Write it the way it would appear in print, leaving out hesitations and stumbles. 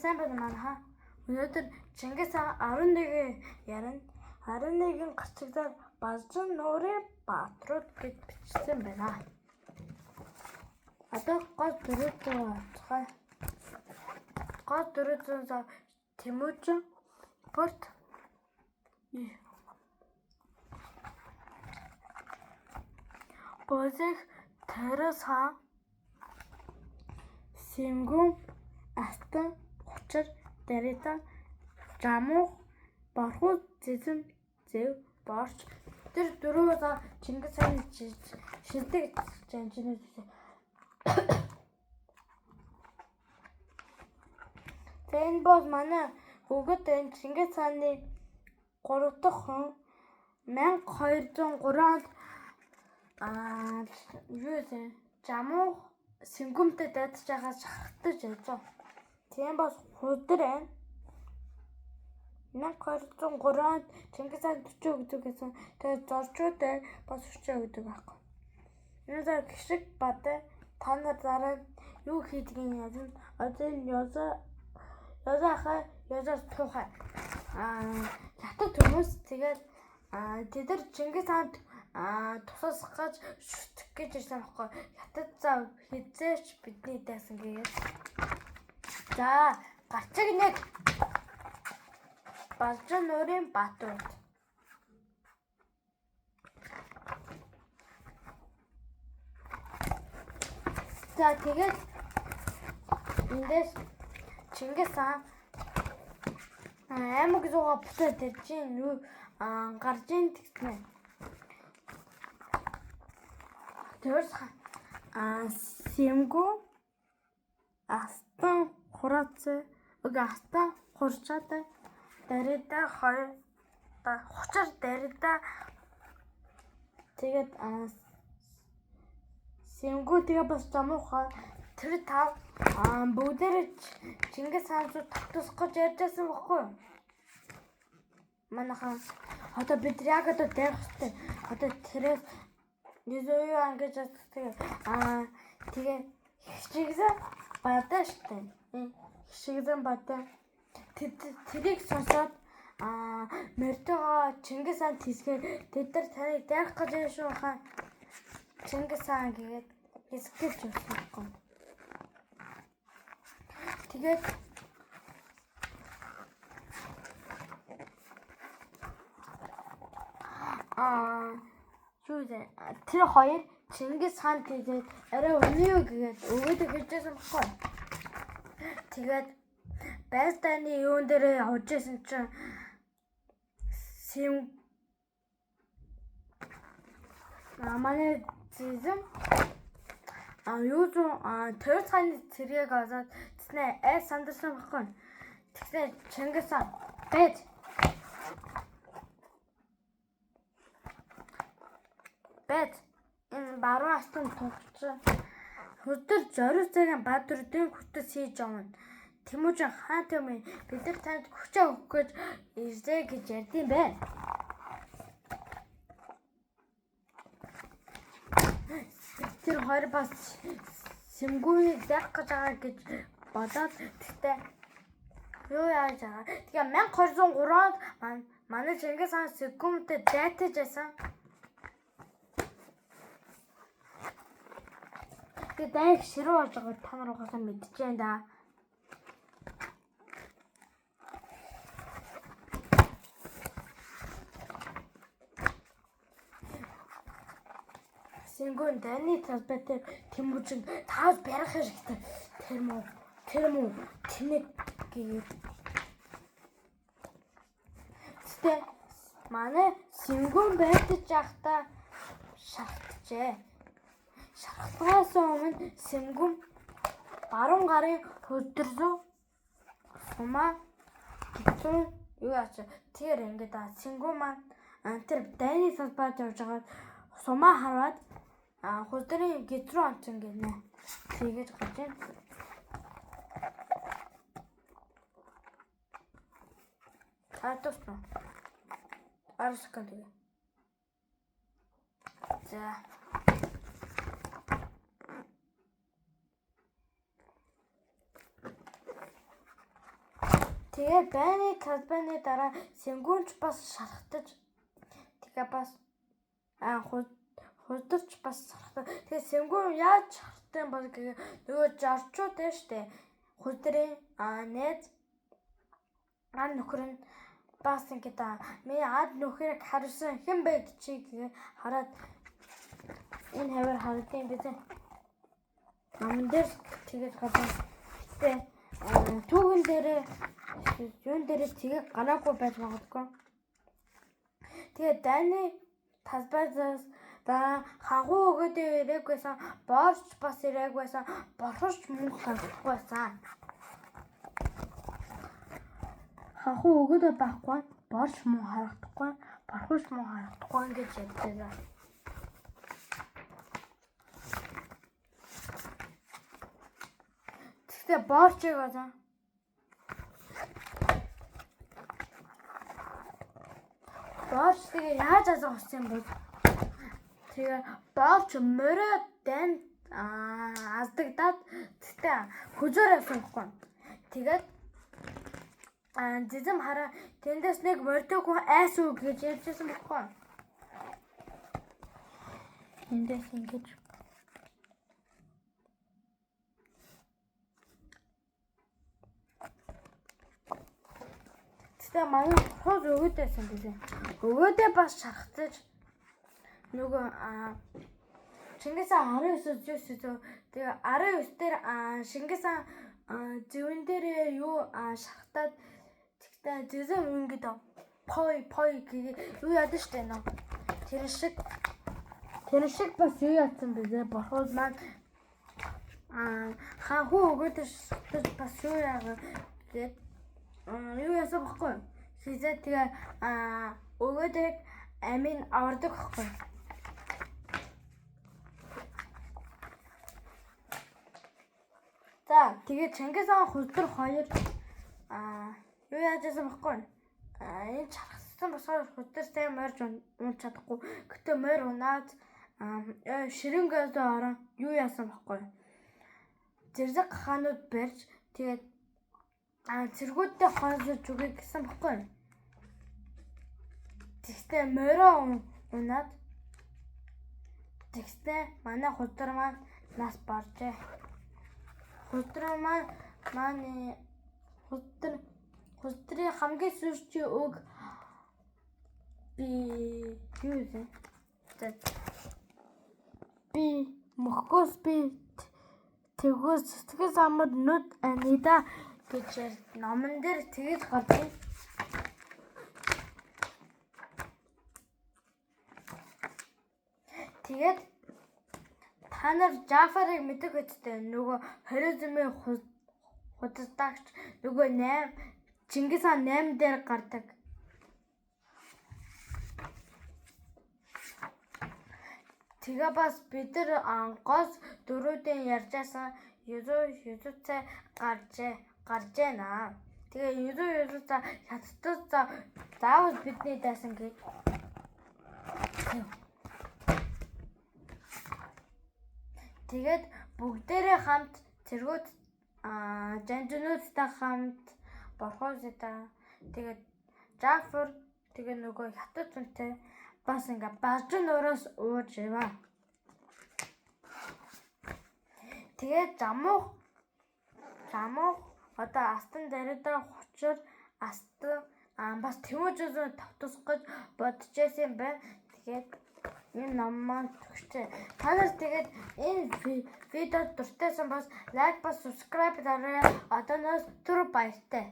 Сайн байна манайхаа. Өнөөдөр Чингис хаан 11 ярина. 11 гарчигдаар Балжин нуурын баатрууд гэж бичсэн байна. Одоо гол дөрөвдөө авцгаая. Гол дөрөвдөө Тэмүүжин Порт Бозих Тэрс хаан Сэмгүн Астан Хучир Дарита Жамуух Борхуу Зэзэм Зэв Борч тэр дөрөв удаа Чингис хааны шилдэг жанжинууд. За энэ бол манай өгöd энэ Чингис хааны 3 дахь хүн 1203 онд юу вэ? Жамуух Сингүмтэй дайдаж байгаа шахагдаж явж байгаа. Тийм бас худар байна. 1203 онд Чингис хаан 40 өгдөг гэсэн. Тэгээд зорчууд бас 40 өгдөг байхгүй. Энэ за гişиг бадай та нар дараа юу хийдгийг ярина. Одоо энэ ёзоо ёзоос туухай. Хятад хүмүүс тэгээд тэд нар Чингис хаанд тусаасах гэж шүтэх гэж ирсэн байхгүй. Хятад зав хизээч бидний дайсан гээгээд. За гарчиг нэг Балжин нуурын баатарууд. За тэгээд эндээс Чингис хаан аймаг зуугаа буцаад ирж юу гарч ийн тэгснэ. Тэрс Сэмгүү Астан хураацай үгүй Астан хурчаатай Дарида хоёр хучир Дарида тэгээд Сэмгүү тэгээ бас Жамуха тэр тав бүгдээрээ Чингис хаан руу тогтсох гэж ярьж байсан байхгүй юу? Манайхан одоо бид яг одоо дайрах хэрэгтэй. Одоо тэрээс юу ингэж тэгээ тэгээ хичигсэн бадаа штэ. Хичигсэн бадаа тэрийг сонсоод мөртөөгөө Чингис хаан тийсгээр тэд нар таныг дайрах гэж байна шүү хаан Чингис хаан гэгээд хэсгэж явсан байхгүй. Тэгээд юу вэ? Тэр хоёр Чингис хаан тэгээд арай үнэ юу гэгээд өгөөд хэлжсэн байхгүй. Тэгээд байстаны юун дээр явж исэн чинь Сим манай зэзэм юу зүү Тэрс хааны цэргийг олоод тэснэ айл сандарсан байхгүй. Тэгснэ Чингис хаан байж бэт энэ баруун астан тугч хөдөр зориуд цагийн баатруудын хөтөс хийж явна. Тэмүүжин хаан тэмээ бид нар танд хүчээ өгөх гэж ирсэ гэж ярьдсан байна. Тэр хоёр бас Сэмгүүнийг дайрах гэж байгаа гэж бодоод тэгтээ юу яаж байгаа. Тэгээ 1203 онд манай Чингис хаан Сэмгүүнтэй дайтаж байсан. Тэгээ дайг ширүү болж байгааг та нар угаасаа мэдчихээн да. Сингүн дайны талбай дээр Тэмүүжин тааз барих хэрэгтэй. Тэр мүү тэнэг гээд. Гэтэ манай Сингүн байдаж байхдаа шахтжээ. Шархлагаас өмнө Сэмгүн баруун гарын хөдрөсөн сумаа гитүүн юу яач тэр ингээд Сингүн маань тэр дайны талбайд явж байгаа сумаа хараад худрын гид рүү онцон гинэ. Тэгэж гарч байна. Тусна. 10 секунд тэгээ. За. Тэгээ байны талбайны дараа сэнгүүнч бас шархтаж тэгээ бас худалч бас шархтаа. Тэгээ сэнгүүн яаж шархтан бол гэ нөгөө жарчууд байна штэ. Худрын найз ан нөхөр нь бас ингээд миний ад нөхрийг хариусан хэн бэ чи гэ хараад энэ хавар харагдсан юм бэ. Номон дээр тэгээд гадаа. Гэтэ түүхэн дээрээ юун дээрээ тэгээд гараагүй байж магадгүй. Тэгээд дайны талбайзаас дараа хагуу өгөөд ирээгүйсэн, боорч бас ирээгүйсэн, борхорч мөн гарахгүйсэн. Хагуу өгөөд байхгүй, боорч мөн харагдахгүй, борхорч мөн харагдахгүй гэж ярьжээ. Тэгтээ боорчийг басан. Боорч тэгээ яаж азах болсон юм бэ? Тэгээ боорч морио дайн аздагдаад тэгтээ хөзөр явсан байхгүй. Тэгээд зэзэм хараа тэндээс нэг морьтой хүн айс үү гэж ярьжсэн байхгүй. Тэндээс ингэж тэгтээ манай хол өгөөдөөсөн билээ. Өгөөдөө бас шархтаж нөгөө Чингис хаан 19 зүс тэгээ 19 дээр Чингис хаан зөвөн дээр юу шархтаад тэгтээ зэзэм ингээд пой пой гээ юу яадаг штэ нөө. Тэр шиг бас юу яатсан бэлээ. Бурхуул маань хаан хүү өгөөдөө шархтаж бас юу яагаа гээд юу яасан баггүй. Хизээ тэгээ өгөөдөг амин авардаг баггүй. За тэгээ Чингис хаан хөлдөр хоёр юу яаж яасан баггүй. Энэ чархсан босоор хөлдөр сайн морж унж чадахгүй. Гэтэ морь унаад ширэнгээс орон юу яасан баггүй. Зэрэг хаанууд барьж тэгээд цэргүүдтэй хоолсож үгүй гэсэн баггүй. Тэгтээ морио унаад тэгтээ манай хулдар маань нас баржээ. Хулдар маань хулдрын хамгийн сүүлчийн үг би юу вэ? За би мөхгөөс би тэгвээс сэтгэл амар нүд анида гэж номон дээр тэгэж гардаг. Тэгээд та нар Жафарыг мэддэг үсттэй нөгөө Хорезмын худалдаагч нөгөө 8 Чингис хаан 8 дээр гардаг. Тэгээ бас бид нар гол дөрүүдийн ярьжсэн юзуу цай гарч байна. Тэгээ юзуу цай хятадд заавал бидний дайсан гэж. Тэгээд бүгдээрээ хамт цэргүүд жанжнуудтай хамт борхоостой тэгээд Жафар тэгээ нөгөө хятад хүнтэй бас ингээ бажин нураас ууж яваа. Тэгээд жамуух одоо астан даридаа хучир астан бас Тэмүүжин тавтасах гэж бодож байсан юм байна. Тэгээд энэ ном маань төгсчээ. Та нар тэгээд энэ видеод дуртайсан бас лайк бас subscribe дараарай. Одооноос түр баяртай.